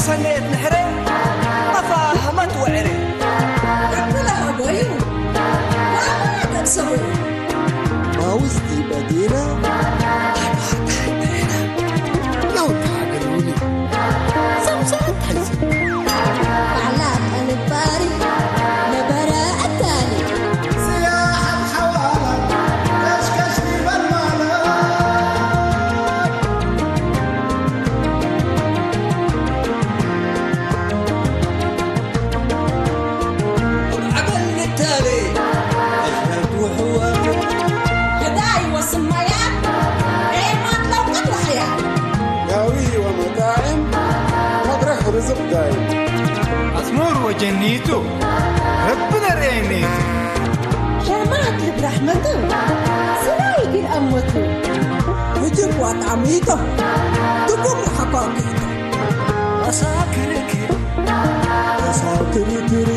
ሰነየት ንሕረ ኣፋህመት ወዕረ። ኣበላ ሃጎዩ ዋላ ደብሰቡ። ማውስቲ በዲና ናውታ ሃገር ውኒ። ሰምሰም ታይዚ። ባዕላ ቀንባሪ ነበረ ኣታኒ። ስያሓት ሓዋላ ቀሽቀሽ ይበል ማለት። ዓበል ንታሌ ኣሽረርት ውሕዋት። ገዳይ ወስማያት ኤማት ለውቀት ወሕያ። ዳዊ ወመጣዕም መድረኽ ርዝቕ ዳይ። ኣዝሙር ወጀኒቱ ረቢ ነርኤኒቱ። ሸማት ልብራሕመቱ ስራይ ግን ኣሞቱ። ውጅብ ዋጣዕሚቶ ድጉም ሓቋቂቶ። ኣሳክርክር ኣሳክርክር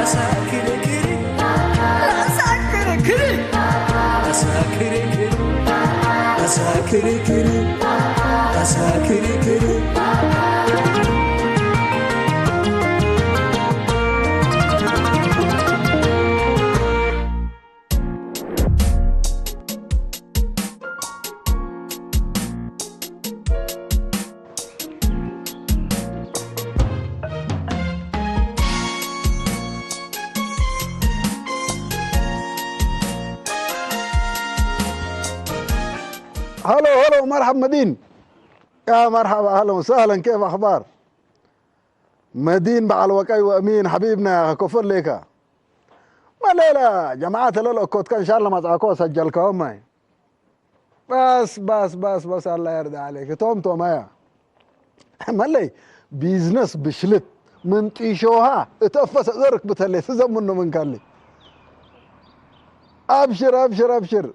ኣሳክርክር ኣሳክርክር ኣሳክርክር ኣሳክርክር ኣሳክርክር። هلو، هلو، مرحب مدين. يا مرحبا، أهلا وسهلا، كيف أخبار؟ مدين بعل وكاي وأمين، حبيبنا يا أخي، كفر ليك. ما ليلة، جماعة ليلة كوت كان شاء الله ما تعاكو سجل كوماي. بس، بس، بس، بس، الله يرضى عليك. توم، توم، هيا. ملي، بيزنس بشلت. من تيشوها، اتقفص ذرك بتهلي، سزم منه من كالي. أبشر، أبشر، أبشر.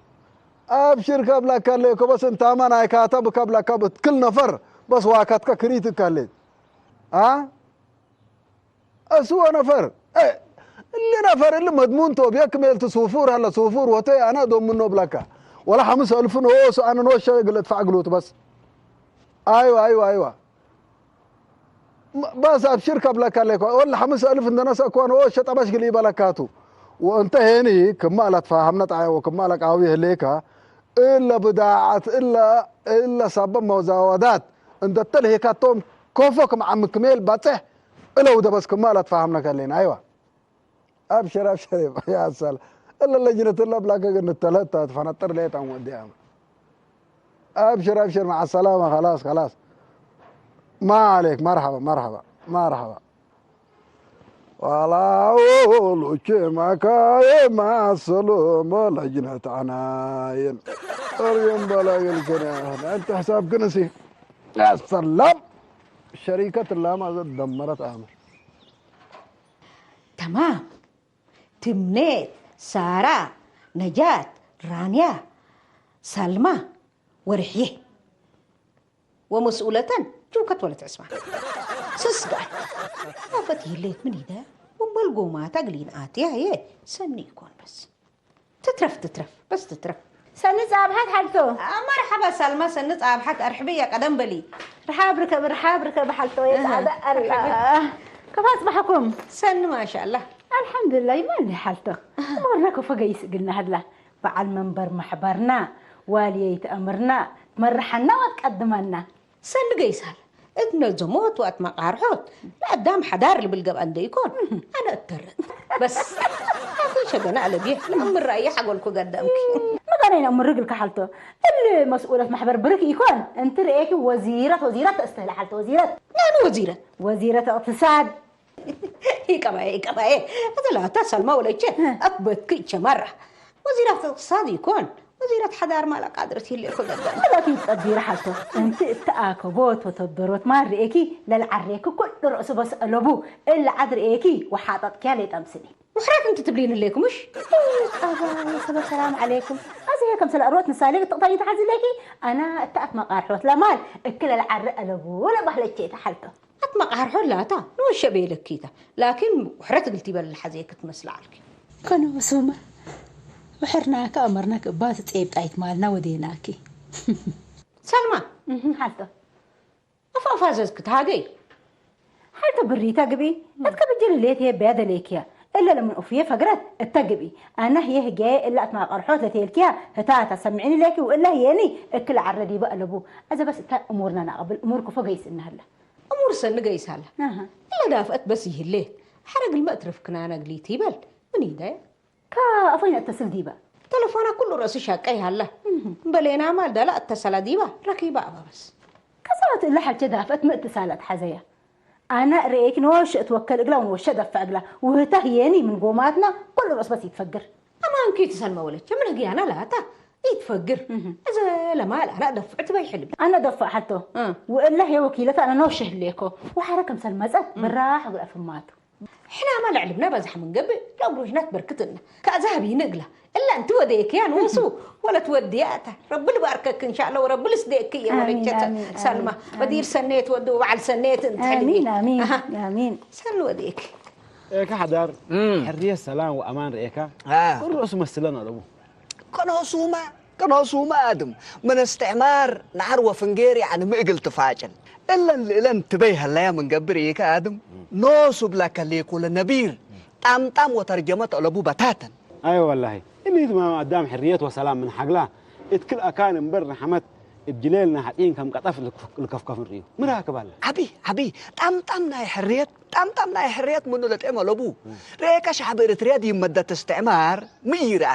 أبشر كابلا كالي، كبس انت أمان هاي كاتب كابلا كابت كل نفر. بس واكاتك كريتك كالي. ها؟ أسوأ نفر. إيه. اللي نفر اللي مضمون توب يكمل تصوفور هلا صوفور وتي أنا دوم منه بلاكا. ولا خمس ألف نوس أنا نوش شغل أدفع قلوت بس. أيوة، أيوة، أيوة. م-، بس أبشر كابلا كاليكو. ولا خمس ألف عندنا سأكون هو شطبش قلي بلاكاتو. وانت هني كمالة فهمنا تعالى وكمالة قاوي هليكا. إلا بضاعة، إلا، إلا سبب مزاودات. أنت تلهي كاتوم كوفك مع مكمل باتح. إلا وده بس كمالة فهمنا كالين. أيوة. أبشر، أبشر، يا سلام. إلا لجنة الله بلاك قلنا التلاتة، فنطر ليه تعمل ديام. أبشر، أبشر، مع السلامة، خلاص، خلاص. ما عليك، مرحبا، مرحبا، مرحبا. ولا أقول شي ما كاي ما سلوم لجنة عناين. أريم بلا يلكن يا أهل. أنت حساب كنسي. يا سلام. شركة الله ما زاد دمرت أمر. تمام. تمنيت، سارة، نجاة، رانيا، سلمى، ورحية. ومسؤولتن جوكت ولا تعسفان. سسقاي. أبت يليت من إيدا. ومبلغو ما تقلين آتيا هي. سني يكون بس. تترف، تترف، بس تترف. سني صابحك حالتو. آه، مرحبا سلمى، سني صابحك، أرحبي يا قدم بلي. رحاب ركب، رحاب ركب حالتو يا أها. سعادة الله. كيف أصبحكم؟ سني ما شاء الله. الحمد لله، يمني حالتو. مرنا كفا قيس قلنا هلا. بعل منبر محبرنا، والي يتأمرنا، تمرحنا وتقدمنا. سني قيسال. እድነ ዘሞት ዋት መቃርሖት ለአዳም ሓዳር ልብል ገብአ እንደ ይኮን። አነ እተርት በስ። አቲ ሸገና አለብየ ለአምር ራእየ ሓጎልኩ ገደምክ። መጋነይ ነእምር እግልካ ሓልቶ። እል መስኡለት ማሕበር ብርክ ይኮን። እንቲ ርእየኪ ወዚረት፣ ወዚረት ተእስተህለ ሓልቶ ወዚረት። ናኑ ወዚረት? ወዚረት እቅትሳድ። ይቀባየ፣ ይቀባየ። እተላታ ሰልማ ወለቼ፣ እ። አክበትክ ይቸማራ። ወዚራት እቅትሳድ ይኮን። ወዚረት ሓዳር ማላ ቃድረት ይልእኮ ገዳም። እባኪ ይጸቢር ሓልቶ። እንቲ እተኣከቦ ተተበሮት ማር ርእየኪ ለልዓሬኪ ኩሉ ርእሱ በስ አለቡ። እለ ዓድ ርእየኪ ወሓጠጥኪያ ለይጠምስኒ። ውሕረት እንቲ ትብሊን እሌኩ ምሽ? ጸባይ ሰበ ሰላም ዓለይኩም። ኣዚ ከም ስለ እሮት ንሳሌ እትቕጠኒ ተሓዝለኪ። ኣና እተኣት መቃርሖት ለማል እክለ ለዓሪ አለቡ ለባህለቼ ተሓልቶ። ኣት መቃርሖ ላታ ንወሸ ቤለኪታ። ላኪን ውሕረት እግልቲ በል ሓዜ ክትመስል ዓልኪ። ከነ ወሱመ ውሕርናከ ኣመርናክ እባ ትጼብ ጣይት ማልና ወዴናኪ። ሰልማ። እህ፣ ሓልቶ። ኣፋ ኣፋ ዘዝክ ተሃገይ። ሓልቶ ብሪ ተግቢ እትከብጅል ሌት የበያ ደሌክያ እለ ለምን ኡፍየ ፈግረት እተግቢ ኣና ህየ ህገየ እላ እትማቀርሖት ለቴልክያ ህታታ ሰምዕኒ ሌኪ ወእላ ህየኒ እክል ዓረ ዲበ ኣለቡ። ኣዘ በስ እታ እሙርና ናቀብል እሙር ክፎ ገይስ እናህላ። እሙር ሰኒ ገይሳላ። እለ ዳፍአት በስ ይህሌ ሐረግ ልመ እትረፍክናና ግሊት ይበል። ምን ይደ ከ ኣፎይነ እተስል ዲባ። ተለፎና ኩሉ ርእሲ ሻቀይ ሃላ። እምበሌና ማል ዳላ እተሰላ ዲባ ረኪባ ኣባበስ። ከሳት እለ ሐልቸ ዳፍአት ምእትሳላት ሐዘያ። ኣነ ርእየኪ ንወሸ እትወከል እግላ ወንወሸ ደፍዕ እግላ። ውህታ ህየኒ ምን ጎማትና ኩሉ ርእስ በስ ይትፈግር። ኣማንኪ ትሰልመ ወለቸ ምን ህግያና ላታ ይትፈግር። እዘ ለማል ኣነ ደፍዕ ትበይ ሕልብ። ኣነ ደፍዕ ሐልቶ። እ። ወእላ ህየ ወኪለታ ኣነ ንወሸ ህሌኮ። ወሐረ ከም ሰልመጸት ብራሕ እግል ኣፍማቱ። ሕናማ ለዕልብና በዛሕ ምንገብእ ለእግሮሽና ትበርክትና። ከእዛ ህብይኒ እግላ እላ እንቲ ወደየክያ ንወሱ ወለት ወድያ እታ ረቢ ልባርከክ እንሻላ ወረቢ ልስደየክ እየ አሚን፣ ወለቸተ አሚን፣ ሰልማ አሚን፣ በዲር አሚን። ሰነየት ወዲ ወበዓል ሰነየት እንት ሕልቢ። አሚን፣ አሚን፣ አሃ። አሚን። ሰል ወደየክ። ኤካ ሓዳር እም። ሕርየት ሰላም ወኣማን ርኤካ አ። ቁሩስ መስለን ኣለቡ። ከነሱማ ከነሱማ ኣድም ምን እስትዕማር ናሕር ወፍንጌር ያዕኒ ምእግል ትፋጭል እለን ልእለን ትበይ ሀለያ ምን ገብር ኢካ ኣድም ኖሱ ብላ ከሌኮ ለነቢር ጣምጣም ወተርጀመት ኣለቡ በታተን። ኣይ ወላሂ እሊ ትማም ኣዳም ሕርየት ወሰላም ምን ሓግላ እትክል ኣካን እምበር ንሓመት እብ ጅሌልና ሓጺን ከም ቀጠፍ ልከፍከፍ ንርእዩ። ምን ራክብ ኣለ? ዓቢ ዓቢ ጣምጣም ናይ ሕርየት ጣምጣም ናይ ሕርየት ምኑ ለጤም ኣለቡ። ርኤካ ሻዕብ ኤርትርያ ዲብ መደት እስትዕማር ምን ይርኣ?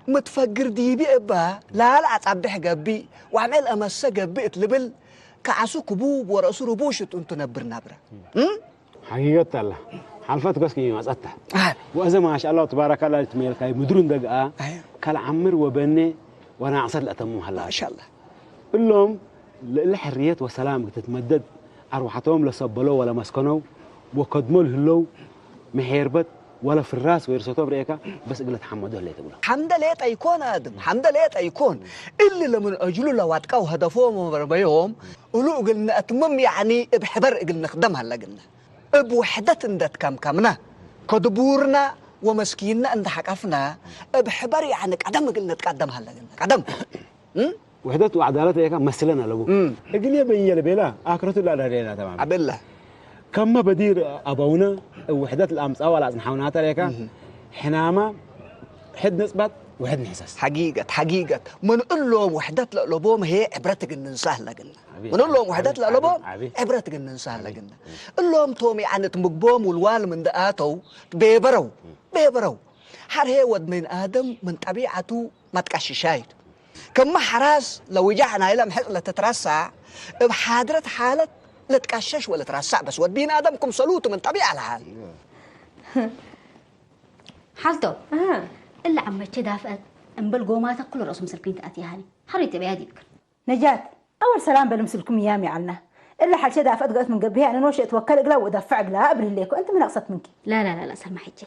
ምትፈግር ዲቢ እባ ላል ኣጻብሕ ገብእ ወዕሜል እመሰ ገብእ እት ልብል ከዓሱ ክቡብ ወረእሱ ርቡሽ እት እንቱ ነብር ናብረ። እም? ሓቂቀት ኣላ ሓልፈት ጎስኪ መጸታ። ኣህ። ወእዘ ማሻአላህ ተባረካላ ትሜልካይ ምድሩ እንደግኣ ኣህ። ካልዓምር ወበኔ ወናዕሰት ለእተሙ ሃላ። ማሻአላህ። እሎም ልእለ ሕርየት ወሰላም ክትትመደድ ኣርዋሕቶም ለሰበሎ ወለመስከነው ወከድሞ ልህለው መሔርበት ወለ ፍራስ ወይርሰቶም ርኤካ በስ እግለ ተሓመዶ ህለ ትብሎ። ሓምደ ሌጠ ይኮን ኣድም ሓምደ ሌጠ ይኮን እሊ ለምን እጅሉ ለዋጥቀው ሀደፎም ወመርበዮም እሉ እግል ነእትምም ያዕኒ እብ ሕበር እግል ንክደም ሃለግነ እብ ውሕደት እንደትከምከምና ከድቡርና ወመስኪንና እንደሓቀፍና እብ ሕበር ያዕኒ ቀደም እግል ንትቀደም ሃለግነ ቀደም እም? ውሕደት ወዓዳለት ርኤካ መስለን ኣለቡ። እም። እግል የበየ ለቤላ ኣክረቱ ላዳደና ተማም። ኣበላ። ከመ በዲር ኣበውነ ውሕደት ለኣምጻዋ ለኣጽንሓውናተ ርኤካ እም። ሕናማ ሕድ ንጽባት ውሕድ ንሕሰስ። ሓጊገት ሓጊገት ምን እሎም ውሕደት ለእለቦም ሄ ዕብረት እግል ንንሳህ ለግና። ኣቤት። ምን እሎም ውሕደት ኣቤት፣ ለእለቦም ኣቤት፣ ኣቤት። ዕብረት እግል ንንሳህ ለግና። እሎም ቶም ያዕነት ምግቦም ውልዋል ምን ደኣተው ቤበረው ቤበረው። ሐር ሄ ወድ ምን ኣደም ምን ጠቢዓቱ መትቀሽሻይት። ክመ ሐራስ ለውጃዕ ናይለ ምሕጽ ለትትረሳዕ፣ እብ ሓድረት ሓለት ለትቀሸሽ ወለትረሳዕ በስ ወድ ቢን ኣደም ክምሰሉቱ ምን ጠቢዓ ለሃል። ሓልቶ፣ እለ ዓመቼ ዳፍአት እምበል ጎማተ ኩሉ ረእሱ ምስልክኝ ተኣትያሃኒ። ሐሩይ ጥብያ ዲብክን። ነጃት፣ ኣወል ሰላም በል ምስልኩም እያም ይዓልና። እለ ሓልሸ ዳፍአት ገእት ምን ገብሄ ኣነ ኖሸ እትወከል እግላ ወእደፍዕ እግላ እብል ህሌኮ፣ እንቲ ምን ኣቅሰት ምንኪ? ላላላላ ሰልማ ሕቼ።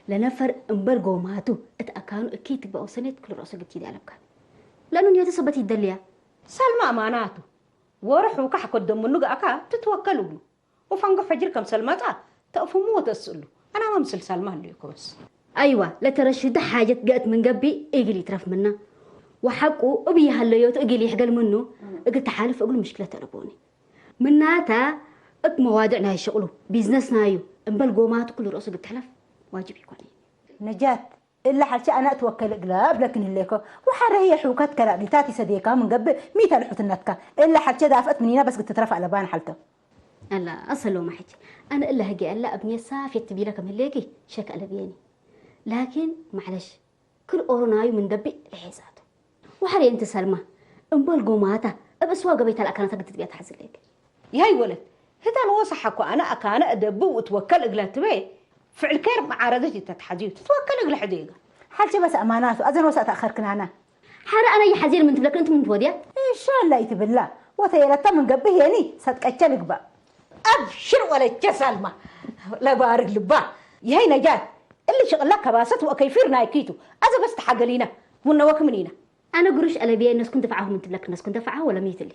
ለነፈር እምበል ጎማቱ እት ኣካኑ እኪ ትግባእ ወሰኔት ክል ረእሱ ግብቲ ዳለብካ። ለእኑ ንዮተ ሰበት ይደልያ። ሳልማ ኣማናቱ ወርሑ ካሕ ኮደም ምኑ ገኣካ ትትወከል እግሉ። ወፈንጎ ፈጅር ከምሰል መጻ ተእፍሙ ወተስእሉ። ኣና መምስል ሳልማ ህልዩ ክበስ። ኣይዋ ለተረሽዱ ሓጀት ገእት ምን ገብእ እግል ይትረፍ ምና። ወሓቁ እብ ይሃለዮቱ እግል ይሕገል ምኑ እግል ተሓልፍ እግሉ ምሽክለት ተለቦኒ። ምናታ እት መዋድዕ ናይ ሽቕሉ ቢዝነስ ናዩ እምበል ጎማቱ ኩሉ ረእሱ እግል ተሕለፍ ዋጅብ ይኮን። ነጃት እለ ሓልቸ ኣነ እትወከል እግለ እብለክን ህሌኮ። ወሓረ ህየ ሕውከት ከራዲታት ይሰዴካ ምን ገብእ ሚተ ልሑትነትካ። እለ ሓልቸ ዳፍአት ምኒና በስ ግትትረፍ ኣለባን ሓልቶ። ኣላ ኣሰሎ ማሕች ኣነ እለ ህጌ ኣላ እብ ኔት ሳፍ የትቢለ ከም ህሌኪ ሸክ ኣለብየኒ። ላኪን ማዕለሽ ክል ኦሮናዩ ምን ደቢእ ለሔዛቱ። ወሓረ እንቲ ሰልማ እምበል ጎማታ እብ እስዋ ገበይታ ለኣካናታ ግትትብያ ተሓዝሌክ። ያይ ወለት ህታ ንወሰሓኮ ኣነ ኣካነ እደብእ ወእትወከል እግለ ትቤ ፍዕል ኬር መዓረደት ይተትሓዝዩ ትትወከል እግለ ሕዴጋ። ሓልቸ በስ ኣማናቱ ኣዘን ወሳእ ተኣኸርክናና። ሓረ ኣነ ይሓዜን ምን ትብለክን እንቲ ምን ትወድያ? ኢንሻላ ይትብላ ወተየለታ ምን ገብህ የኒ ሰጥቀቸ ልግባእ። ኣብሽር ወለቸ ሳልማ ለባርግ ልባ። ይሀይ ነጃት እሊ ሽቕላ ከባሰት ወከይፊር ናይኪቱ ኣዘ በስ ተሓገሊና ሙነወክ ምኒና። ኣነ ግሩሽ ኣለብየ እነስኩን ተፈዓሁ ምን ትብለክ እነስኩን ተፈዓሁ ወለ ሚትሊ።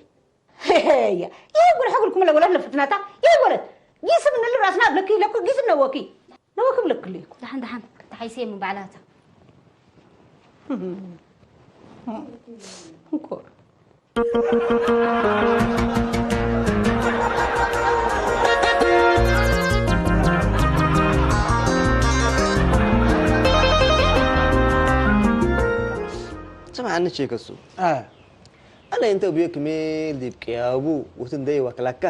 ሄየ ይህጉን ሕጉልኩም ለወለት ለፍትናታ ይህጎለት ጊስም ንል ራስና ብለክ ይለኩ ጊስም ነወኪ ነወክም ለክልኩ። ደሓን ደሓን ተሓይሰየ ምን ባዕላታ። እንኮር ቼክ እሱ። ኣነ እንተ ብዮ ክሜል ዲብ ቅያቡ ውትን ደይ ወክላካ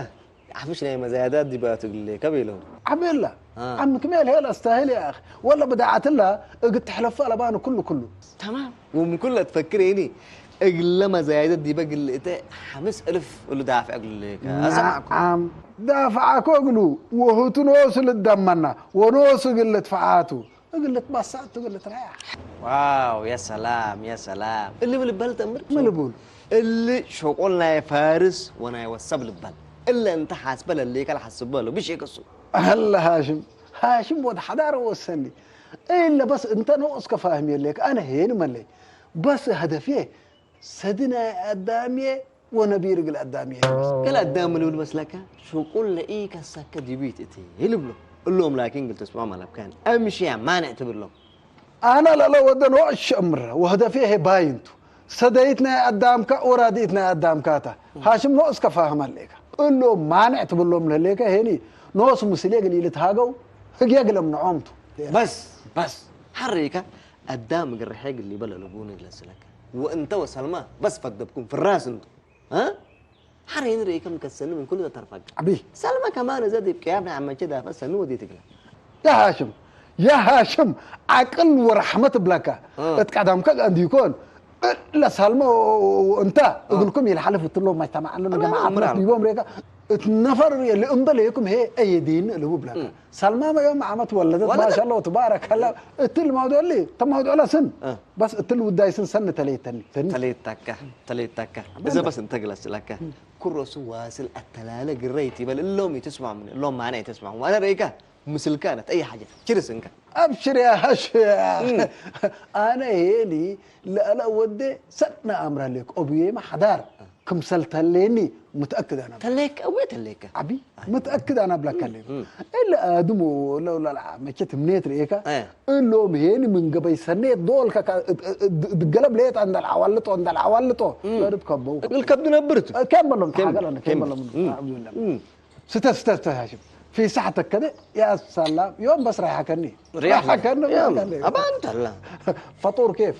ዓፍሽ ናይ መዛያዳት ዲባቱ ግሌ ከበይሎ። ዓቤላ ዓም ክሜል ሄል ኣስተህል ያኽ ወላ ብዳዓትላ እግ ትሕለፋ ለባን ኩሉ ኩሉ። تمام ومن كل تفكر يعني እግለ መዛያደት ዲበ ግል እተ ሓምስ እልፍ እሉ ዳፍዕ ግሌ ዓም ዳፍዓኮ እግሉ ወህቱ ኖሱ ልዳመና ወኖሱ ግል ትፍዓቱ እግል ትባሳቱ እግል ትራያ። واو يا سلام يا سلام እሊ ምልበል ተምር ምልቡል እሊ ሸቆል ናይ ፋርስ ወናይ ወሰብ ልበል እለ እንተ ሓስበ ለሌከ ለሓስበ ሎ ብሽ ይቅሱ አለ ሃሽም ሃሽም ወድ ሓዳር ወሰኒ እለ በስ እንተ ነው እስከ ፋህም የሌክ አነ ሄን መለይ በስ ሀደፍየ ሰድናይ አዳምየ ወነቢር እግል አዳምየ ገለ አዳም ልብል መስለካ ሽቁል ለኢ ከሳከ ዲቢት እቲ ይልብሎ እሎም ላኪን ግል ተስማም አለብካን አምሽያ ማንዕ ትብሎም አነ ለለ ወደን ወእሽ እምረ ወህደፌ ሄ ባይንቱ ሰደይት ናይ አዳምካ ወራዲት ናይ አዳምካታ ሃሽም ኖ እስከ ፋህም አሌካ እሎም ማንዕ ትብሎም ለሌከ ሄኒ ኖስ ምስሌ ግል ይልትሃገው ህግየ ግለም ንዖምቱ በስ በስ ሐሬካ አዳም ግርሐ ግል ይበለ ልቡን ግለስለካ ወእንተ ወሰልማ በስ ፈደብኩም ፍራስ እንቱ እ? ሐሬን ርእይከም ከሰኒ ምን ኩሉ ተተርፈካ። አቢ። ሰልመ ከማን እዘ ዲብ ቅያብ ናይ ሐመቸ ዳፈ ሰኒ ወዴ ትግላ። ያ ሃሽም ያ ሃሽም ዓቅል ወረሕመት እብለካ እ። እት ቀዳምከ እንዲኮን ለሳልመ እንተ እግልኩም ይልሓልፍ እትሎ ማይተማዓሉ ማይ ጀማዓ ምራል። ዲቦም ሬካ እት ነፈር ልእምበለይኩም ሄ አየዲን እልቡ ብለካ ሰልማመ ዮም ዓመት ወለደት ወለደት። ማሻላ ወትባረከላ እትል ማውዶሊ ተማውዶላ ስን እ። በስ እትል ውዳይ ስን ሰን ተለይተኒ ተኒ ተለይታካ ተለይታካ እዘ በስ እንተ ግለስላካ ኩሮሱ ዋስል አተላለ ግረይት ይበል እሎም ይትስማሙኒ እሎም ማነ ይትስማሙ አነ ረይካ ምስልካ ነት አይ ሓጀት ችርስ እንካ أبشر يا هاشم أنا هيلي لا لا ودي سنة أمر لك أبوي ما حضر ክምሰል ተሌኒ ምትአክድ ኣነ ተሌክ እወ ተሌክ ዓቢ ምትአክድ ኣነ ብለካ ለይ ኢለ ኣድሞ ለውላ መቸት ምኔት ርኤካ እሎም ሄኒ ምን ገበይ ሰኔ ዶልካ ድገለብ ሌጣ እንዳል ዓዋልጦ እንዳል ዓዋልጦ ለርብ ከበው እግል ከብድ ነብርት ከም በሎም ተሓገለ ከም በሎም ስተ ስተ ስተ ሃሽም في ساعتك كده يا سلام يوم بس رايحة كني رايحة كني أبانت الله فطور كيف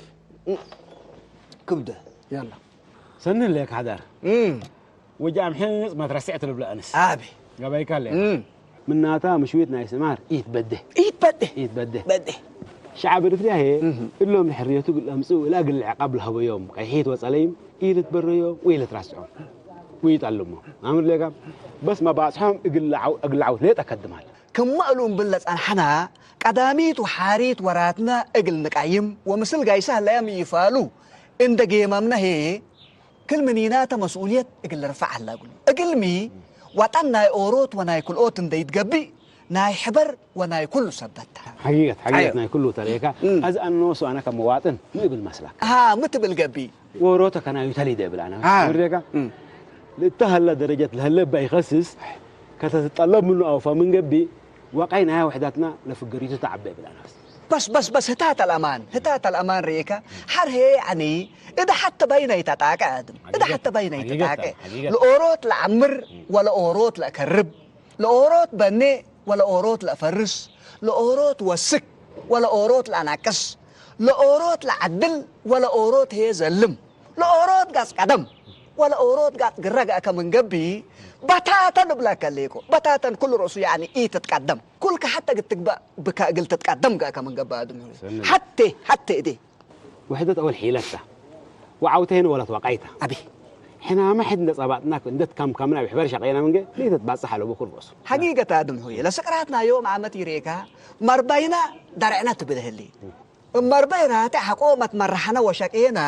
كبدة يلا ሰኒ ለክ ሓዳር ወጃም ሕንፅ መትረስዕ ትልብለ ኣንስ ኣቢ ገባይካ ለ ምናታ ምሽዊት ናይ ስማር ኢት በደ ኢት በደ ኢት በደ በደ ሸዓብ ርፍድያ ሄ እሎም ንሕርየቱ ግል ኣምፅኡ እላ ግል ዕቃብ ለሃበዮም ቀይሒት ወፀለይም ኢልትበረዮ ወኢልትራስዖም ወይጠልሞ ኣምር ሌጋ በስ መባፅሖም እግል ዓውት ሌጠ ከድማል ክመእሉ እምብል ለጸንሐና ቀዳሚት ወሓሪት ወራትና እግል ንቃይም ወምስል ጋይሳ ለያም ይፋሉ እንደ ጌማምና ሄ ክል ምኒናተ መስኡልየት እግል ርፋዕ አላጉሉ። እግልሚ ዋጣን ናይ ኦሮት ወናይ ክልኦት እንደ ይትገቢእ ናይ ሕበር ወናይ ኩሉ ሰበታ። ሓጊገት ሓጊገት ናይ ኩሉ ተለየካ ኣዚ ኣኖሱ ኣነ ከም መዋጥን ምእብል መስላክ። ሃ ምትብል ገቢ ወሮተ ከናዩ ተሊደ እብል ኣነ ምሬጋ ልእተሃላ ደረጀት ለህለ ባይኸስስ ከተትጠለብ ምኑ ኣውፋ ምን ገቢ ወቃይ ናያ ውሕዳትና ለፍገሪቱ ተዓበ እብል ኣነ። بس بس بس هتات الأمان هتات الأمان ريكا حر هي يعني إذا حتى بين يتتاكا آدم إذا حتى بين يتتاكا لأوروت لعمر ولا أوروت لأكرب لأوروت بني ولا أوروت لأفرس لأوروت وسك ولا أوروت لأناكس لأوروت لعدل ولا أوروت هي زلم لأوروت قاس قدم ولا أوروت قاس قرق أكا من قبي بتاتا نبلا كليكو بتاتا كل رؤسو يعني إيه تتقدم ኩልካ ሓታ ግትግባእ ብካ እግል ትትቃደም ጋእካ መንገባ ኣድም ሓቴ ሓቴ እዴ ውሕደት ኣወል ሒለታ ወዓውተይን ወለት ዋቃይታ ኣቢ ሕናመ ሕድ እንደ ጸባጥና እንደት ካም ካምና ብሕበር ሸቀይና መንገ ለይተት ባጽሕ ኣለቡ ኩል ርእሱ ሓጊገት ኣድም ሆየ ለስቅራትና ዮም ዓመት ይሬካ መርባይና ዳርዕና ትብል ህሊ እመርበይ ራትዕ ሐቆ መትመራሕነ ወሸቄነ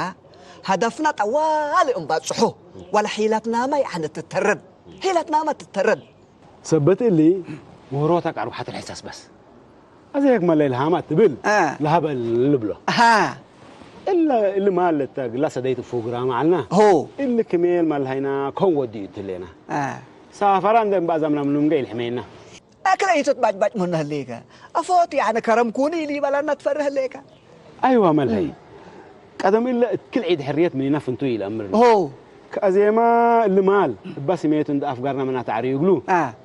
ሀደፍነ ጠዋሊ እምባጽሑ ወለ ሒለትናመ ይዐን ትተረድ ሒለትናመ ትተረድ ሰበት እሊ ውህሮታ ቃር ውሓት ርሕሰስ በስ ኣዘየክ መለይ ለሃማ ትብል ለሃበ ልብሎ እለ እሊ ማለት ግላ ሰደይት ፉግራ ማዓልና ሆ እሊ ክሜል ማልሃይና ኮን ወዲ ትሌና ሳፈራ እንደ እምባ ዛምና ምኑምገ ይልሕመይና ኣክለ ኢቶት ባጭባጭ መኖ ህሌከ ኣፎት ያነ ከረም ኩኒ ኢሊ በላና ትፈርህ ህሌከ ኣይዋ መልሀይ ቀደም ኢለ እክል ዒድ ሕርየት ምኒና ፍንቱ ኢለ እምር ሆ ከአዜማ ልማል እባ ስሜቱ እንደ አፍጋርና መና ተዓርዩ እግሉ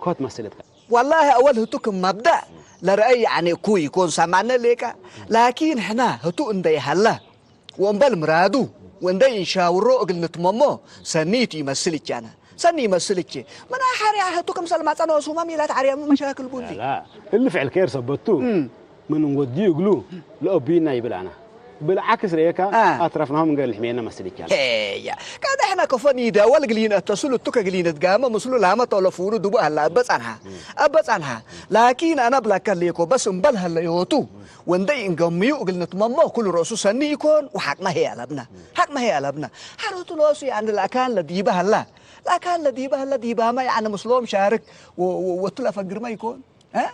ኮት መስለት والله أول هتوك مبدأ لرأي يعني كوي يكون سامعنا ليك لكن هنا هتو إن ده هلا وأمبال مرادو ወንደይ እንሻውሮ እግል ንትመሞ ሰኒት ይመስል ይቻና። ሰኒ ይመስል ይቼ። መና ሓርያ ህቱ ከም ሰልማጸ ነሱ ማም ኢላት ሓርያ መሻክል ቡንቲ። ላ፣ ላ። እልፍ ዕል ከይር ሰበቱ። ምን ወዲ እግሉ ለኦቢና ይብል ኣና። ብልዓክስ ርኤካ አ። ኣትረፍናሆም እንገ ልሕሜና መስል ይቻል። ሄያ። ካደ ሕና ከፈን ይዳወል ግሊን ኣተሱል እቱ ከግሊን እትጋመ ምስሉ ላመ ተለፉሉ ድቡ ኣላ ኣበጻንሃ። ኣበጻንሃ። ላኪን ኣና ብላካ ሌኮ በስ እምበል ሀለዮቱ። ወንደይ እንገምዩ እግል ንትመሞ ኩሉ ረእሱ ሰኒ ይኮን ወሓቅማ ሄ ኣለብና። ሓቅማ ሄ ኣለብና። ሓሮቱ ነሱ ያኒ ላካን ለዲባ ሀላ። ላካን ለዲባ ሀላ ዲባማ ያኒ ምስሎም ሻርክ ወ-፣ ወ-፣ ወቱ ለፈግርማ ይኮን። እ?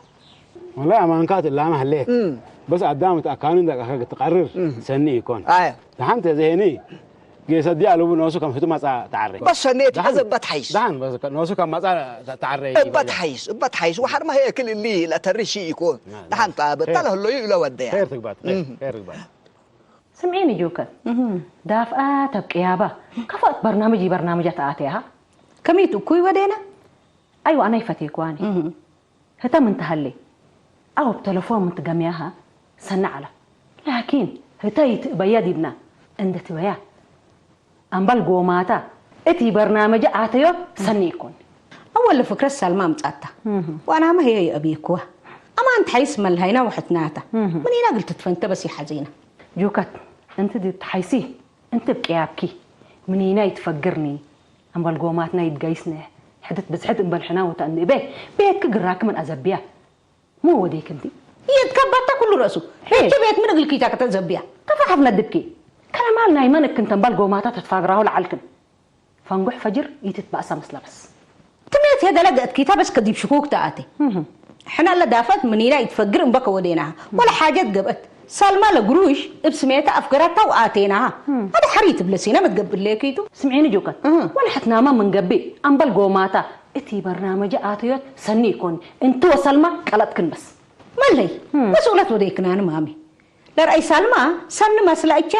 والله أمانكات اللامة هليك. እም። بس أدام تأكانين دقا تقرر እም። سني يكون. ኣየ። دحان تزهني. جيسا دي ألوبو نوسو كم فتو مصا تعري. በስ ሰኔት دحان. ሐዘ በት ሓይስ። دحان بس نوسو كم مصا تعري. እበት ሓይስ እበት ሓይስ ወሓር ማሄ እክል እሊ ለተሪ ሺ ይኮን። ና፣ ና። ደሓን ጣበ ኸይር። ተለህሎ ዩ ኢለ ወደያ። خير تقبات. خير. እም። خير تقبات. ስምዒኒ ጆከር እህ። ዳፍኣ ተብቅያባ ከፋት በርናምጅ በርናምጃ ተኣተያሃ ከመይቱ እኩይ ወደና ኣይዋ ኣናይ ፈቴኳኒ እህ። ህተም እንተሃሌ፣ ኣብ ተለፎን ምትገምያሃ ሰናዕ ኣላ። ላኪን ህተ ይትእበያ ዲብና፣ እንደ ትበያ ኣምባል ጎማታ እቲ በርናመጀ ኣተዮ ሰኒ ይኮን። أول فكرة سلمى متأتى. وأنا ما هي أبيكوا. أما أنت حيس ملهينا وحتناتا. من هنا قلت تفنت بس يا حزينة. ጆከት፣ እንቲ ድትሓይሲ፣ እንቲ ብቅያብኪ፣ ምኒና ይትፈግርኒ፣ ኣምባል ጎማትና ይትጋይስነ፣ ሕድት ብዝሕት እምበል ሕና ወታ እንእበ፣ ቤትኪ ግራኪ ምን ኣዘብያ። ሞ ወዴክ እንቲ? የትከባታ ኩሉ ረእሱ። ሄ። ሕጂ ቤት ምን እግልኪታ ከተዘብያ? ከፋ ሓፍነት ድብኪ። ከለማል ናይ መን እክንተ እምባል ጎማታ ተትፋግራሁ ለዓልክን። ፈንጉሕ ፈጅር ይትትባእሳ መስለበስ። ትሜት የደለ ገእትኪታ በስ ከዲብ ሽኩክ ተኣቴ። እህ። ሕና ለዳፈት ምኒና ይትፈግር እምበከ ወዴናሃ። ወለ ሓጀት ገብአት። ሳልማ ለግሩሽ እብ ስሜታ ኣፍገራታ ወኣቴናሃ። እህ። ኣደ ሓሪ ትብለሲና መትገብር ሌኪቱ። ስምዒኒ ጆከት። እህ። ወለ ሕትናማ ምንገብእ ኣምበል ጎማታ እቲ በርናመጀ ኣተዮት ሰኒ ይኮን። እንቲ ወሰልማ ቀለጥክን በስ። መለይ። እህ። መስኡለት ወዴክናን ማሚ። ለርአይ ሳልማ ሰኒ መስላ እቸ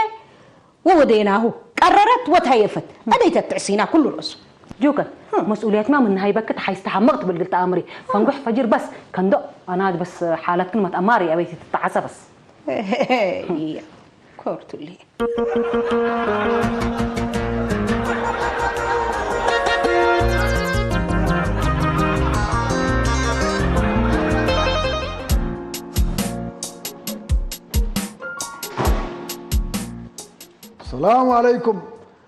ወወዴናሁ ቀረረት ወትሀየፈት። እደይ ተትዕሲና ኩሉ ርእሱ። ጆከር፣ መስኡልያትማ ምን ሃይበክት ሓይስ ተሓመቕ ትብል ግልቲ ኣምሪ። ፈንጉሕ ፈጅር በስ ከንዶ ኣናድ በስ ሓለትክን መትኣማሪ ኣበይቲ ትተዓሰ በስ። እያ፣ ኮርቱሊ። السلام عليكم.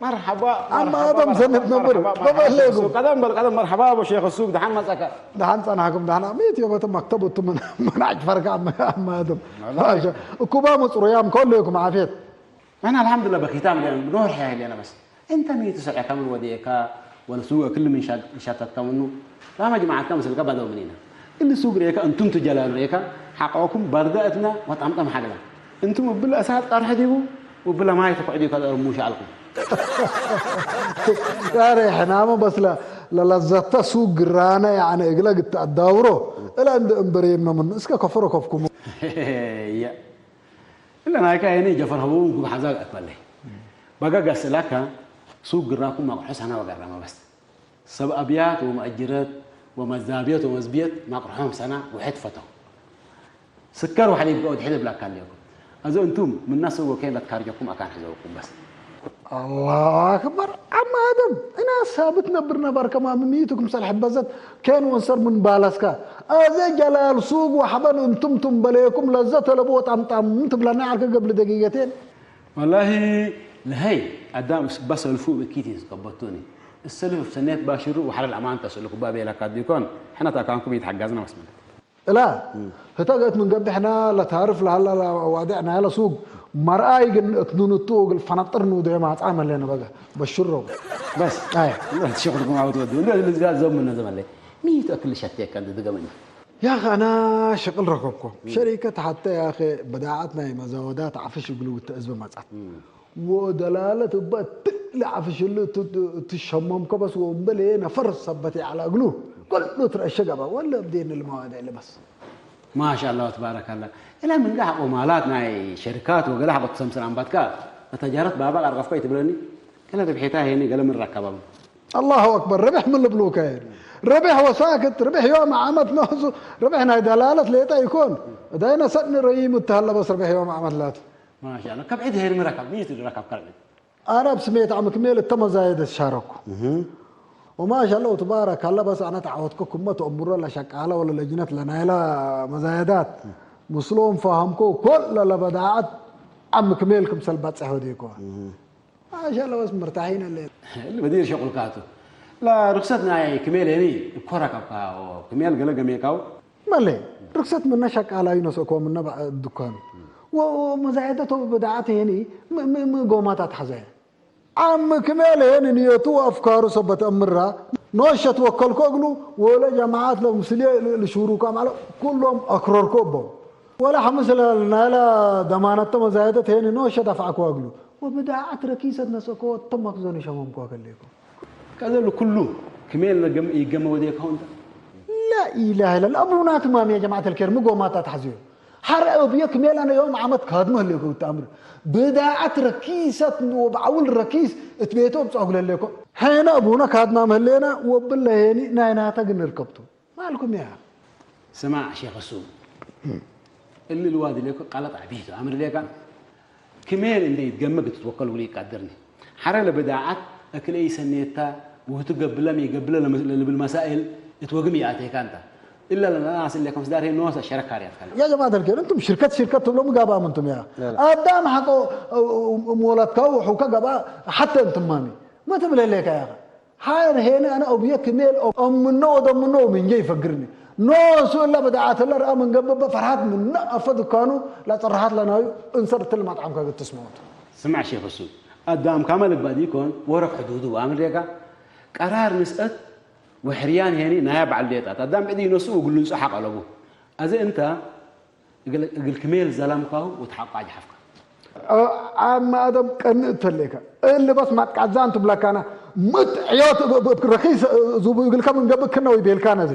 مرحبا، عم مرحبا، آدم مرحبا، سند نبر. مرحبا، مرحبا. بابا عليكم. قدم بل قدم، مرحبا أبو شيخ السوق، دحان مسأك. دحان صنعكم، دحان أميت يوم تم مكتب وتم من، من عج فرق عم، عم آدم. والله. ماشي. كوبا مصر يام كلكم عافيت. أنا الحمد لله بخيتام لأن بنور حياة لي أنا بس. أنت ميت سرعة كم الوديكا ولا سوق كل من شات-، شاتات كم إنه لا ما جماعة كم سلقة بدو منينا. اللي سوق ريكا أنتم تجلال ريكا حقكم بردأتنا وطعمطم حقنا. أنتم بالأساس قرح ديبو وبلا ما يتقعدوا كذا رموش عليكم. يا ريحنا ما بس لا، لا لزتا سوق رانا يعني إقلاق الدورو. إلا عند إمبريم من إسكا كفرو كفكم. يا. إلا نايكا يعني جفر هبوم كوب حزاق أكبر لي. بقى قسلاكا سوق راكم ما حسنا وقرما بس. ሰብ ኣብያት ወመእጅረት ወመዛብየት ወመዝብየት ማቕርሖም ሰና ውሕድ ፈተው። ስከር ወሓሊብ ብኦ ድሕሪ ብላካ ኣለኩም። እዚ እንቱም ምናስብ ወከይ ለትካርጀኩም ኣካን ሕዘውኩም በስ። الله أكبر. عم آدم، أنا ثابت نبر نبر كما مميتكم صالح بزت كان ونصر من بالاسكا. أزي جلال سوق وحبن أنتم تنبليكم لذة لبوت أم تم تبلنا عرك قبل دقيقتين. والله ለሀይ ኣዳም እስ-፣ በሰልፉ እኪት ይዝቀበቱኒ። እሰልፍ ሰኔት ባሽሩ ወሐለል ኣማን ተስእልኩ ባቤላ ካዲኮን፣ ሕና ታካንኩም ይትሐጋዝና መስመን። እላ፣ ህተገት ምን ገብሕና ለታርፍ ለሃላ ለዋድዕና ያለ ሱቅ መርኣይ ግን እትኑንቱ እግል ፈነጥር ንውድዕ ማጻ መለነ በገ በሽሮ። በስ። ኣይ። ሽኹልኩም ዓወት ወዱ። እንደ ዝጋ ዘም ምን ዘመለይ። ሚት ኣክል ሸቴ ከን ዝገመኝ። يا أخي أنا شغل ركبكم. شركة حتى يا أخي بداعتنا مزودات عفش يقولوا التأزمة مزعت. ودلالة بتل عفش اللي ت-، ت-، تشمم كبس ومبلي نفر الصبتي على أقلو. كله ترى الشقبة ولا بدين المواد اللي بس. ما شاء الله تبارك الله. إلا من قاع ومالات ناي شركات وقال حق تسمسر عن باتكا. التجارة بابا أرغف كوي تبلني. قال ربحيتها هيني قال من ركبهم. الله أكبر، ربح من البلوكة. ربح وساكت، ربح يوم عمت نوزو، ربح ناي دلالة ليتا يكون. داينا سدني ريم التهلا بس ربح يوم عمت لات. ما شاء الله، كم عيد هير مركب، مين يتدرى ركب كرمي؟ أنا بسميت عم كميل التمزايد الشارك. وما شاء الله تبارك الله، بس أنا تعودك كمة أمور لا شقالة ولا لجنة لنايلة مزايدات. مسلوم فهمكو كل لبداعت عم كميل كم سلبات سحوديكو. ما شاء الله، بس مرتاحين الليل. المدير شغل كاتو. لا، رخصتنا هي كميل هني، بكرة كبكاو، كميل قلق ميكاو. مالي، رخصت منا شقالة ينسوكو منا بقى الدكان. و-، ومزايدته بداعته هني، م-، م-، م-، قوماتها تحزين. ዓሚ ክሜል ሄን ንየቱ ኣፍካሩ ሰበት ኣምራ ኖሸት ወከልኮ እግሉ ወለ ጀማዓት ለምስሌ ልሹሩካ ማለት ኩሎም ኣክረርኮ እቦ ወላ ሓምስ ናይላ ደማነተ መዛየደት ሄን ኖሸት ኣፍዓኮ እግሉ ወብዳዓት ረኪሰት ነሰኮ ተማክዞን ሸመምኮ ከሌኮ ከዘሉ ኩሉ ክሜል ይገመ ወዴ ካውንታ لا إله إلا الله أبونا تمام يا جماعة الكرام قومات تحزيو حرق أبيك ميلان يوم عمد كادمه اللي كنت أمر بداعة ركيسة وبعول ركيس اتبيتو بصعق لليكو حين أبونا كادنا مهلينا وبالله هيني ناينا تقن ركبتو مالكم يا سماع شيخ السوق اللي الوادي ليكو قالت عبيد أمر ليكا كمين اللي يتقمق تتوكل ولي قدرني حرق لبداعة أكل أي سنيتا وتقبل لم يقبل لم لبالمسائل اتوقم يا أتيكانتا إلا لنا ناس اللي كم صدار هي نوسة شركة ريال يا جماعة الخير، أنتم شركة، شركة تبلو مقابا منتم يا. لا، لا. أدام حقو، أو، أو، مولاتكا وحوكا قبا، حتى أنتم مامي. ما تبلي ليك يا أخي. هاي هنا أنا أبيك ميل أو، أم منو ودم منو من جاي فقرني. نوسو إلا بدعات الله رأى من قبل بفرحات من أفضل كانوا، لا ترحات لنا يو، انصرت المطعم كا قد تسمعون. ስማዕ ሼኽ እሱ ኣዳም ካመ ልግባእ ድይኮን ወረብ ሕዱዱ ኣምር ዴጋ ቀራር ንስአት ወሕርያን ሄኒ ናያ በዓል ዴጣት ኣዳም ዕዲ ይነሱ ወግሉ ንጹ ሓቕ ኣለቡ ኣዘ እንታ እግል ክሜል ዘላምካሁ ወትሓቋ ጅሓፍካ ኣብ ማእደም ቀንእ ተሌካ እሊ በስ ማጥቃዛን ትብለካና ምት ዕዮት ረኺስ ዙቡ እግልካ ምንገብእ ክነው ይቤልካና እዚ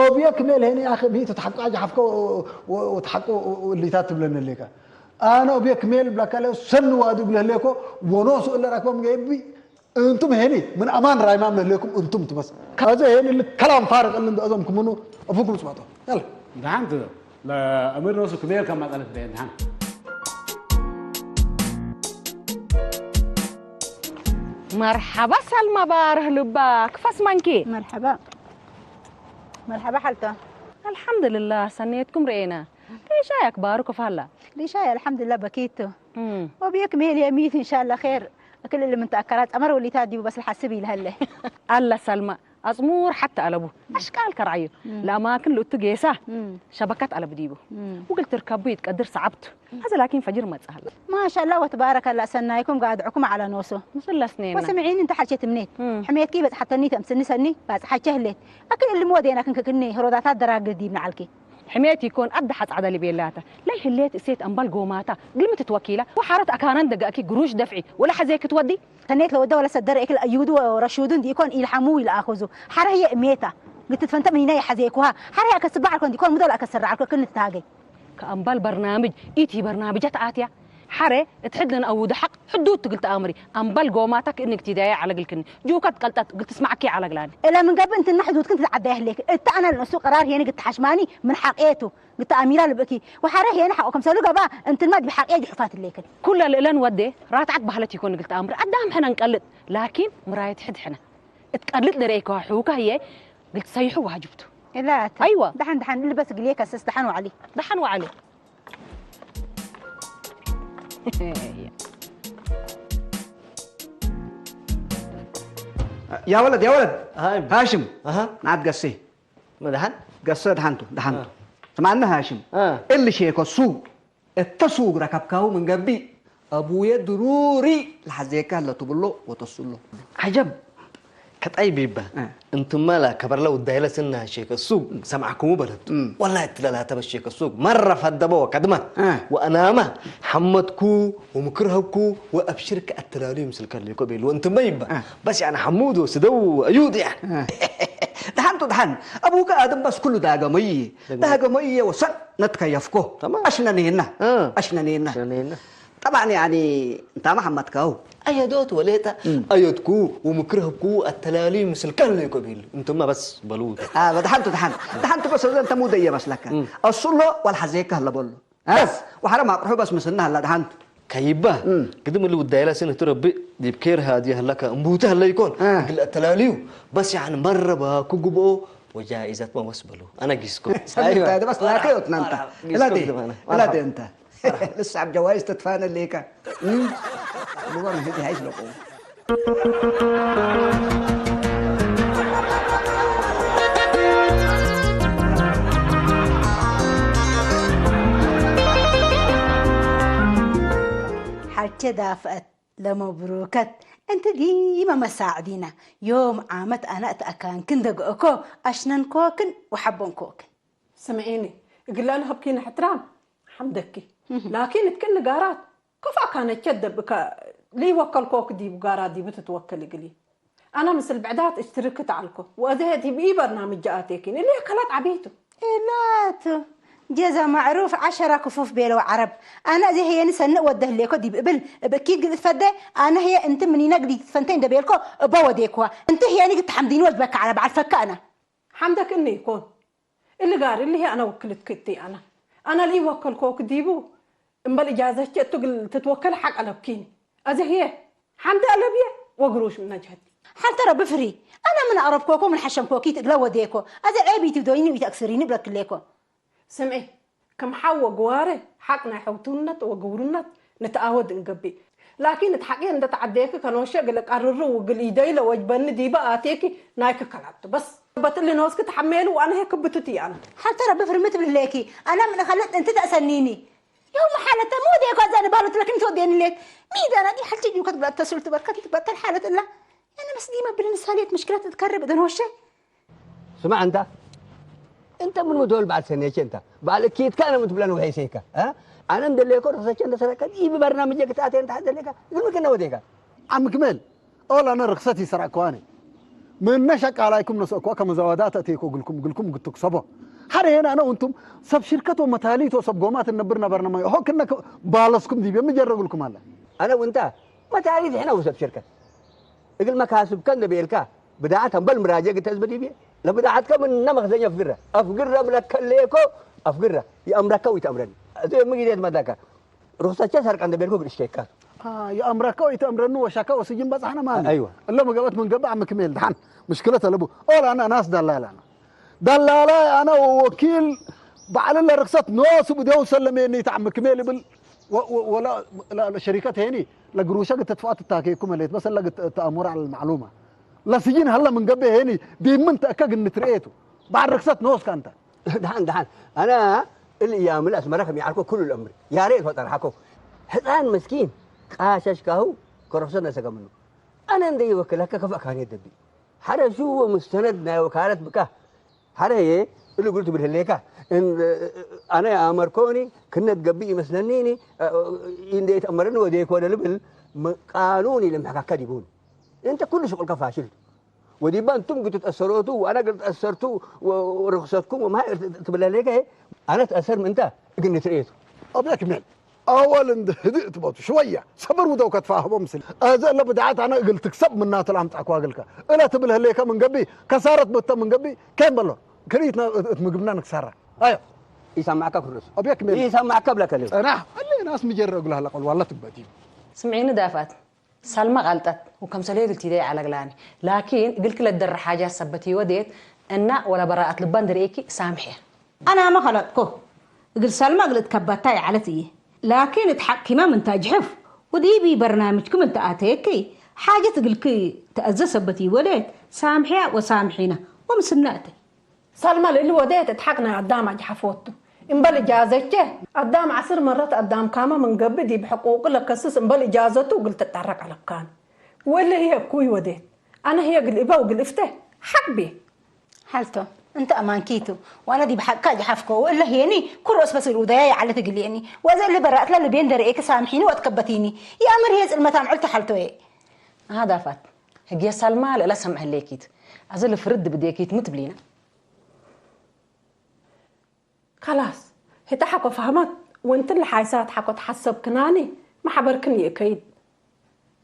ኦብየ ክሜል ሄኒ ኣኸ ብሂት ተሓቋ ጅሓፍካ ወትሓቁ እሊታት ትብለኒ ሌካ ኣነ ኦብየ ክሜል ብላካለ ሰኒ ዋዲ ብለህሌኮ ወኖ ስእለ ራክቦም ገቢ እንቱም ሄኒ ምን ኣማን ራይማም ለህሌኩም እንቱም ትበስ ካዘ ሄኒ ልከላም ፋርቅ እልን እዞም ክምኑ እፉኩም ጽባጦ ያለ دحنت أمير نوسو كمير كما قالت بين دحنت مرحبا سلمى باره لبا كفاس مانكي مرحبا مرحبا حالتا الحمد لله سنيتكم رئينا ليش يا كبار كفالا ليش يا الحمد لله بكيتو وبيك ميل يا ميت إن شاء الله خير أكل اللي من تأكلات أمر واللي تادي بس الحسبي لهله الله سلمى ኣጽሙር ሓቲ ኣለቡ ኣሽቃል ከርዓዩ ለኣማክን ልእቱ ጌሳ ሸበካት ኣለቡ ዲቡ ውግል ትርከቡ ይትቀድር ሰዓብቱ هذا لكن فجر መጽሃል ما شاء الله وتبارك الله ሰናይኩም ጋድዕኩም على نوسو ምስለስኔና وسمعيني انت حكيت منيت حميتكي بس حتى نيت أمسني سني بس حكيه ليت أكل اللي مودينا كن كني هرودات الدراج دي من علكي ሕሜት ይኮን ኣደ ሓጻዕዳ ልቤላታ ለይ ህሌት እሴት ኣምባል ጎማታ ግልምት ትወኪላ ወሓረት ኣካናን ደጋእኪ ግሩሽ ደፍዒ ወላ ሓዘይ ክትወዲ ሰኔት ለወደ ወለ ሰደር እክል ኣዩዱ ረሹዱን ዲኮን ኢልሓሙ ኢልኣኹዙ ሓረ ህየ እሜታ ግትትፈንተ ምኒና ይሓዘየኩሃ ሓረ ኣከስባ ዓልኮን ዲኮን ሙደል ኣከሰራ ዓልኮ ክን ትታገይ ከኣምባል በርናምጅ ኢቲ በርናምጃት ኣትያ ሓረ እትሕድን ኣውዱ ሓቅ ሕዱድ ትግል ተኣምሪ ኣምባል ጎማታ ክእንግ ቲዳያ ዓለግልክኒ ጁካ ትቀልጣት ግል ትስማዕኪ ዓለግላኒ እለ ምን ገብእ እንትና ሕዱድክን ትትዓዳያ ህሌክ እታ ኣነ ልነሱ ቀራር ሄኒ ግትሓሽማኒ ምን ሓቄቱ ግታ ኣሚራ ልብእኪ ወሓረ ሄነ ሓቆ ከምሰሉ ገባ እንትንማ ድቢ ሓቄ ጅሑፋት ሌክን ኩለ ልእለን ወዴ ራትዓት ባህለት ይኮን ግልቲ ኣምር ኣዳም ሕነ እንቀልጥ ላኪን ምራየት ሕድ ሕነ እትቀልጥ ደረይከዋ ሕውካ ህየ ግልቲ ሰይሑ ዋጅብቱ إلا أت- ኣይዋ دحن دحن البس قليك أساس دحن وعلي دحن وعلي يا ولد يا ولد هاي هاشم أها نعد قسي مدحن قسي دحنتو دحنتو سمعنا هاشم آه. اللي شيكو سو التسوق ركبكاو من قبي أبويا ضروري لحزيكا لا تبلو وتصلو عجب كطيب يبا انتم مالا كبر لو الدايلة سنها شيك السوق سمعكم بلد والله اتلا لا تبش شيك السوق مرة فدبو كدمة آه. وأناما حمدكو ومكرهكو وأبشرك التلالي مثل كان ليكو بيلو انتم ما يبا آه. بس يعني حمود وسدو أيود يعني آه. دحنتو دحن أبوك آدم بس كله داقة مية داقة مية وسن نتكيفكو تمام أشنا نينا آه. أشنا نينا أشنا نينا طبعا يعني انت محمد كاو ايدوت وليتا ايدكو ومكرهكو التلالي مثل كان ليكو بيل انتم بس بلوت اه دحنتو دحنتو دحنتو بس انت مو ديه مسلك الصلو والحزيك هلا بولو بس وحرام اقرحو بس مسنا هلا دحنتو ኣይባ ግድም እሉ ውዳይላ ስን እቱ ረቢ ዲብ ኬር ሃዲ ሃላካ እምቡቲ ሃለ ይኮን እ። ግል ኣተላልዩ በስ ያን መረባ ክጉብኦ ወጃኢዛት መወስ በሉ ኣነ ጊስኮ ሰሚታ በስ ላከ ወትናንታ እላቴ እላቴ እንተ ልሳብ ጀዋይዝ ተትፋነ ሌካ ልዋን ህዲ ሃይስ ለቆ ሓልቸ ዳፍአት ለመብሩከት። እንተ ዲመ መሳዕዲና ዮም ዓመት ኣነ እትኣካንክን ደግእኮ ኣሽነንኮክን ወሓቦንኮክን። ስምዒኒ፣ እግላን ሀብኪን እሕትራም ሓምደኪ። ላኪን እትክን ንጋራት ከፋ ካነቸት ደብካ ሊወከልኮክ ዲቡ ጋራ ዲቡ ትትወከል እግሊ። ኣና ምስል ብዕዳት እሽትርክ ተዓልኮ ወእዘ ዲብ ኢ በርናምጅ ኣቴኪን እሊ ከላት ዓቢቱ። ኢላቱ ጀዛ ማዕሩፍ ዓሸራ ክፉፍ ቤለው ዓረብ። ኣነ እዚ ህየኒ ሰንእ ወደህሌኮ ዲብ እብል እብ እኪድ ግዝእት ፈደ ኣነ ህየ እንቲ ምኒነ ግዲት ፈንተይ እንደቤልኮ እባ ወዴክዋ። እንቲ ህየኒ ግትሓምዲኒ ወጅበካ ዓረብ ዓልፈካ ኣነ። ሓምደክ እኒ ይኮን እሊ ጋር እሊ ህየ ኣነ ወክልት ክእቲ ኣነ ኣነ ልይ ወከልኮ ክዲቡ እምበል እጃዘቼ እቱ ግል ትትወከል ሓቅ ኣለብኪኒ። ኣዘ ህየ ሓምደ ኣለብየ ወግሩሽ ምነጅሀቲ። ሓንተ ረቢ ፍሪ ኣነ ምን ኣቅረብኮኮ ምን ሓሸምኮኪ ትእግለ ወዴኮ ኣዘ ዔብ ይትብዶይኒ ይተእክስሪኒ ብለክሌኮ። ስምዒ፣ ከም ሓው ወግዋረ ሓቅ ናይ ሕውትውነት ወግውርነት ንተኣወድ እንገብእ። ላኪን እቲ ሓቂ እንደ ተዓደየኪ ከኖሸ ግለ ቃርሩ ውግል ኢደይ ለወጅበኒ ዲበ ኣቴኪ ናይኪ ከላብቱ በስ። በትሊ ኖስኪ ተሓሜሉ ዋነ ሄ ክብቱት ያነ። ሓንተ ረቢ ፍርምት ብልሌኪ ኣነ ምን ኸለጥ እንት ተእሰኒኒ። يوم حالة مودي كوزان بالو تلكن تودين ليك. ميدانا دي حالتي جو كتبت تسول تبركت تبركت حالة الله. أنا بس ديما بلن ساليت مشكلات تتكرب دون هوشة. ስማዕ እንታ እንተ ምን ምትበል በዓል ሰኔቼ እንታ በዓል እኪትካ ኣነ ምትብለን ውሒሰይካ እ? ኣነ እንደለየኮ ርክሰቼ እንደሰረቀ ይብበርና ምጀ ክትኣትየ እንታ ሓደለካ ግልምክነ ወዴካ ዓምክመል ኦል ኣነ ርክሰት ይሰራቅከዋኒ ምነ ሸቃላይኩም ነስእኮ ከመዘዋዳ ተእትይኮ ግልኩም ግልኩም ግትክሰቦ ሓደ ሄን ኣነ ውንቱም ሰብ ሽርከት ወመታሊት ወሰብ ጎማት እነብር ነበርና ማይ ሆ ክነ ባለስኩም ዲብ የምጀረግልኩም ኣለ ኣነ ውንታ መታሊት ሕነ ውሰብ ሽርከት እግል መካስብከ እንደቤልካ ብድዓት ኣምበል ምራጀ ግተዝበ ዲብየ ለብድዓትከ ምነ መኽዘኝ ኣፍግረ ኣፍግረ ብለከ ሌኮ ኣፍግረ ይኣምረከ ወይትኣምረኒ እዚ ምግዜት መዳካ ርኽሰቸ ሰርቀ እንደቤልኩ ግድ እሽከካ ይኣምረከ ወይትኣምረኒ ወሻካ ወስጅን በጻሕና ማለት ኣይዋ እለ መገበት ምን ገብእ ዓሚ ክሜል ድሓን ምሽክለት ኣለቡ ኦላ ኣና ናስ ዳላላ ኣና ዳላላ ኣና ወወኪል ባዕል ለርኽሰት ኖስ ብደው ሰለሜኒ ተዓሚ ክሜል ይብል ወላ ሸሪከት ሄኒ ለግሩሸ ግተትፋት ታከይኩም ሌት በሰ ለግተኣሙር ዓለ ማዕሉማ ለስጂን ሀለ ምን ገብእ ሄኒ ዲምን ተእከግ እንትርኤቱ ባዕድ ርክሰት ንወስካ እንተ። ደሓን ደሓን ኣነ እል እያምል ኣስመራ ከም ይዓልኮ ኩሉ ልእምር ያሬ ፈጠር ሓኮ ሕፃን መስኪን ቃሸሽ ካሁ ከረክሰት ነሰገምኑ ኣነ እንደ ይወክል ኣከ ከፋእ ካን የደቢ ሓደ ሽዎ ምስተነድ ናይ ወካለት ብካ ሓደ የ እሉ ግሉ ትብል ህሌካ ኣነ ኣመርኮኒ ክነት ገብእ ይመስለኒኒ እንደ የተእመረኒ ወደ ይኮነ ልብል ቃኑን ይልምሕካካ ዲቡን እንተ ኩሉ ሽቁልካ ፋሽል ወዲባ እንቱም ግትትኣሰረቱ ወኣና ግትትኣሰርቱ ርኽሰትኩም ወምሃይ ትብለለይከ ኣነ ትኣሰር ምእንታ እግን ንትርእየቱ ኣብያ ክሜል ኣዋል እንደ ህድእ ትበቱ ሽወያ ሰብር ውደው ከትፋህቦ ምስል ኣዘ እለ ብድዓት ኣነ እግል ትክሰብ ምናተ ለኣምጻእኩ ኣግልከ እለ ትብል ህሌከ ምን ገቢ ከሳረት ብተ ምን ገቢ ከን በሎ ክርኢትና እት ምግብና ንክሳራ ኣዮ ይሰማዕካ ክርሱ ኣብያ ክሜል ይሰማዕካ ብለከ ጸናሕ ኣለ ናስ ምጀረ እግሉ ሃላ ቀልዋላ ትግበቲ ስምዒኒ ዳፋት ሳልማ ቃልጠት ወከምሰልዮ ግልቲደይ ዓለግላኒ ላኪን እግልኪ ለደሪ ሓጃት ሰበት ህይወት የት እና ወላ በራኣት ልባ እንድርእኪ ሳምሕያ። ኣናመ ከለጥኮ እግል ሳልማ እግል እትከበታ ይዓለት እየ ላኪን እት ሓኪማ ምን ታጅሕፍ ወዲቢ በርናምጅኪ ምን ተኣተየኪ ሓጀት እግልኪ ተአዘ ሰበት ይወሌት ሳምሕያ ወሳምሒና ወምስና እተ። ሰልመ ልእሊ ወዴት እት ሐቅ ናይ አዳም አጅሐፎቱ። እምበል እጃዘቼ አዳም ዐስር መረት አዳምካመ ምን ገብእ ዲብ ሕቁቁ ለከስስ እምበል እጃዘቱ እግል ትጠረቅ አለብካን። ወእሊ ህዬ እኩይ ወዴት። አነ ህዬ እግል እበ ወእግል እፍቴ ሐቅ ቤ። ሐልቶ እንተ አማንኪቱ ወአነ ዲብ ሐቅከ አጅሐፍኮ ወእለ ህዬኒ ኩሮስ በስ እግል ውደያይ ዐለት እግል የኒ ወእዘ እሊ በራእትለ ልቤ እንዴ ረኤኪ ሳምሒኒ ወአትከበቲኒ። ይአምር ህዬ ጽልመት አምዕል ተሐልቶዬ። አሃ ዳፋት ህግየ ሳልማ ለእለ ሰምዐ ህሌኪት። አዘ ልፍርድ ብዴኪት ሚ ትብሊነ። ከላስ ህተ ሐቆ ፋህመት ወንትን ለሓይሳት ሐቆ ተሐሰብክናኒ መሐበርክን ይእከይድ።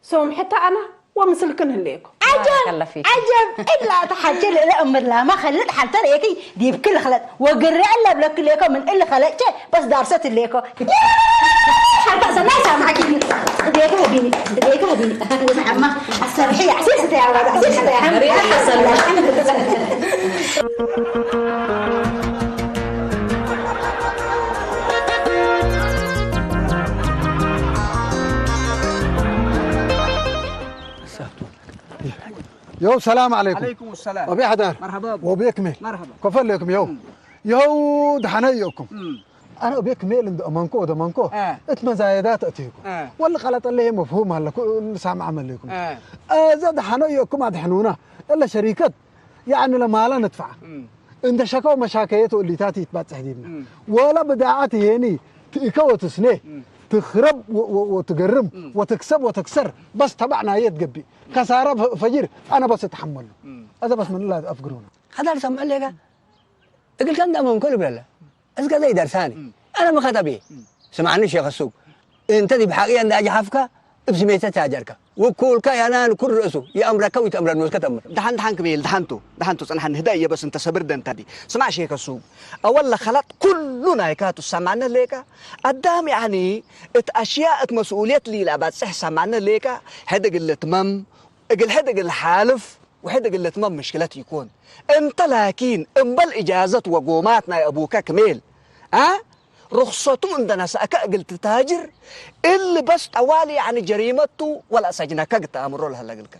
ሶምሕተ አነ ወምስልክን ህሌኮ። ዐጀብ ዐጀብ እላ እተ ሐልቼ ልእለ እምር ላመ ከልጥ ሐልተ ርኤኪ ዲብኪ ልክለጥ ወግሬ እለ እብለኪ ሌኮ ምን እሊ ከለቼ በስ ዳርሰት ህሌኮ። ኣታ ሰናይ ሳማዕኪ። ጽጌካ ቢኒ፣ ጽጌካ ቢኒ። ንዝሓማ ኣሰርሒ፣ ኣሲር ስተያ፣ ኣሲር ስተያ። يو، السلام عليكم. عليكم السلام. وبي حدار. مرحبا بك. وبيك ميل. مرحبا. كفر لكم يو. مم. يو دحنا يوكم. مم. أنا وبيك ميل عند أمانكو، ود أمانكو. آه. إت مزايدات أتيكم. آه. ولا غلط اللي هي مفهوم هلا، كل سامع عمل لكم. آه. آه، زاد حنا يوكم عاد حنونا. إلا شركة. يعني لما لا ندفع. مم. عند شكاو مشاكيته اللي تاتي تبات تحديدنا. مم. ولا بداعات هيني. تيكو تسني. مم. تخرب و- و- وتقرم. مم. وتكسب وتكسر. بس تبعنا يتقبي. خسارة ف- فجر. أنا بس أتحمل. مم. هذا بس من الله أفقرونا. ሓዳር ሰምዐለካ እግል ከም ደመም ኮል ብለለ እስከ ዘይደርሳኒ ኣነ መኸተብ እየ ስማዕኒ ሼክ ሱቅ እንተ ዲ ብሓቂ እንዳ ጃሓፍካ እብ ስሜተ ታጀርካ ውኩልካ ያናን ኩል ርእሱ ይኣምረካ ወይትኣምረኒ ወስከ ተምር ደሓን ደሓን ክብል ደሓንቱ ደሓንቱ ጽንሓኒ ህዳ እየ በስ እንተ ሰብር ደንታ ዲ ስማዕ ሼከ ሱብ ኣወለ ኸላጥ ኩሉ ናይካ ትሰማነ ሌካ ኣዳም ያኒ እት ኣሽያ እት መስኡልየት ሊላ ባጽሕ ሰማነ ሌካ ሕድ እግል ልትመም እግል ሕድ እግል ሓልፍ ውሕድ እግል ልትመም ምሽክለት ይኮን እንተ ላኪን እምበል እጃዘት ወጎማት ናይ ኣቡከ ክሜል አ ርኽሰቱ እንደ ነሳእከ እግል ትታጅር እሊ በስ ጠዋሊ ያኒ ጀሪመቱ ወላ ሰጅነከ ግተኣምሮ ለሀለ እግልከ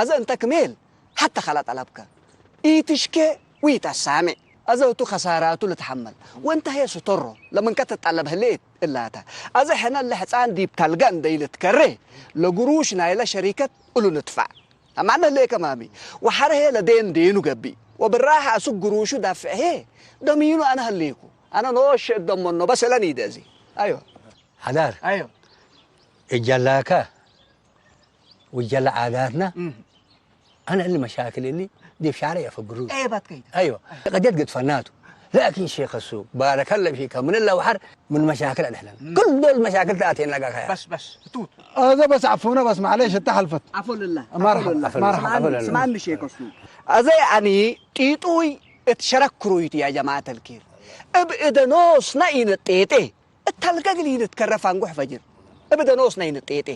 ኣዘ እንተ ክሜል ሐተ ኸላ ጠለብከ ኢትሽኬ ወኢተሳሜዕ ኣዘ እቱ ኸሳራቱ ልትሐመል ወእንተ ሄ ስተሮ ለምንከ ትጠለብ ህሌት እላተ ኣዘ ሕነ ለሕጻን ዲብ ተልገ እንደ ኢልትከሬ ለግሩሽ ናይለ ሸሪከት እሉ ንትፋዕ ኣማነ ህሌከ ማሚ ወሐረ ሄ ለዴን ዴኑ ገብእ ወብራህ ኣሱ ግሩሹ ዳፍዕ ሄ ደሚኑ ኣነ ህሌኩ ኣነ ኖሽ እደሞኖ በሰለን ይደዚ ኣይወ ሓዳር ኣይወ እጀላከ ውጀላ ዓዳትና ኣነ እሊ መሻክል እሊ ዲብ ሻረ የፈግሩ ኤ ባትከይት ኣይወ ቀደት ግድፈናቱ ላኪን ሼክ ሱ ባረከለ ፊከ ምን ለውሐር ምን መሻክል ኣድሕነን ክል ዶል መሻክል ተኣቴና ጋር በስ በስ ህቱት هذا بس عفونا بس معليش انت حلفت ዓፎልላ مرحبا مرحبا أفضل. ስማኒ ሼከ ሱ ኣዘ ያኒ ጢጡይ እት ሸረክ ክሩይቱ ያ ጀማዓት ኣልኪር እብ እደ ኖስና ኢንጤጤ እታልከ ግል ኢንትከረፍ ኣንጉሕ ፈጅር እብ እደ ኖስና ኢንጤጤ